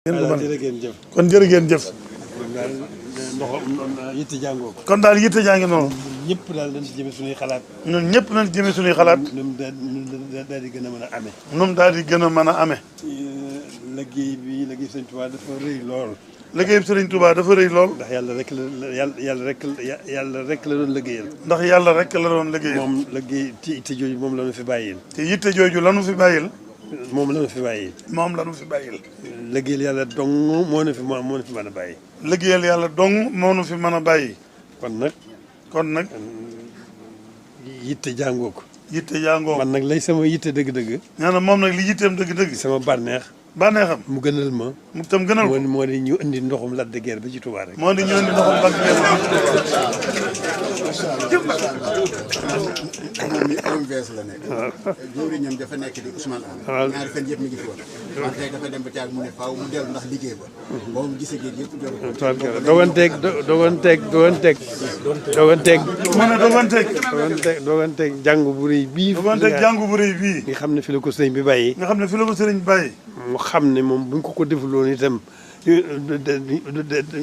kon jërë ngeen jëf. yitte jàngoo ko. kon daal yitte jàngi noonu. ñëpp daal dañ ci jëme suñuy xalaat. ñun ñëpp nañ jëme suñuy xalaat. ñun daal di gën a mën a amee. ñun daal di gën a mën a amee. liggéey Sëriñ Tuubaa dafa rëy lool. liggéey Sëriñ Tuubaa dafa rëy lool. ndax yàlla rek la doon liggéeyal. ndax yàlla rek la doon liggéeyal. moom liggéey te yitte jooju moom la ñu fi bàyyil. te yitte jooju la ñu fi bàyyil. moom la ñu fi bàyyil. moom la ñu fi bàyyil. liggéeyal yàlla dong moo ñu fi mën a bàyyi. liggéeyal yàlla dong moo ñu fi mën a bàyyi. kon nag. yitte jàngoo ko. yitte jàngoo man nag lay sama yitte dëgg-dëgg. nee na moom nag li yitteem dëgg-dëgg. sama bànneex. bànneexam mu gënal ma. mu tam gënal ko moo di ñu indi ndoxum Lac de Guiers ba ci Touba rek. moo di ñu indi ndoxum Lac de Guiers ba ci Touba. moom mi OMVS la nekk. waaw jëwriñam dafa nekk di Ousmane Anne. waaw ñaari fan yëpp mi ngi fi woon. wante tey dafa dem ba caag mu ne faaw mu dellu ndax liggéey ba. boobu mu gisee géej yëpp dellu. doganteeg jàngu bu rëy bii. doganteeg jàngu bu rëy bii. nga xam ne fi la ko sëriñ bi bàyyi. nga xam ne fi la ko sëriñ bàyyi. mu xam ne moom buñ ko defuloon itam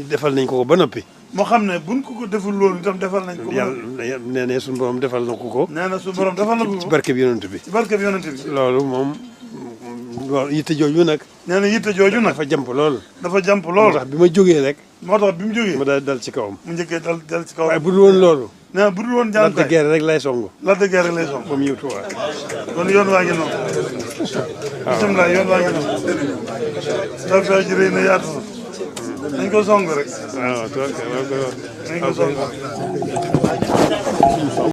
defal nañ ko ba noppi. moo xam ne buñ ko deful loolu itam defal nañ ko. yàlla nee na suñu borom defal na ko. nee na suñu borom defal na ko. ci barke bi yonent bi. ci barke bi yonent bi. loolu moom loolu yitte jooju nag. nee na yitte jooju nag. dafa jàmp lool. dafa jàmp lool. moo tax bi ma jógee rek. moo tax bi mu jógee. mu daal dal ci kawam. mu njëkkee dal ci kawam. waaye bu dul woon loolu. nee na bu dul woon jànkuwaay Lac de Guiers rek lay songu. Lac de Guiers rek lay songu. moom ñëw Touba. kon yoon waa ngi noonu. waaw bisimilah yoon waa ngi noonu. tawfeex ji rëy na yaatu na. nañ ko song rek. waaw nañ ko song.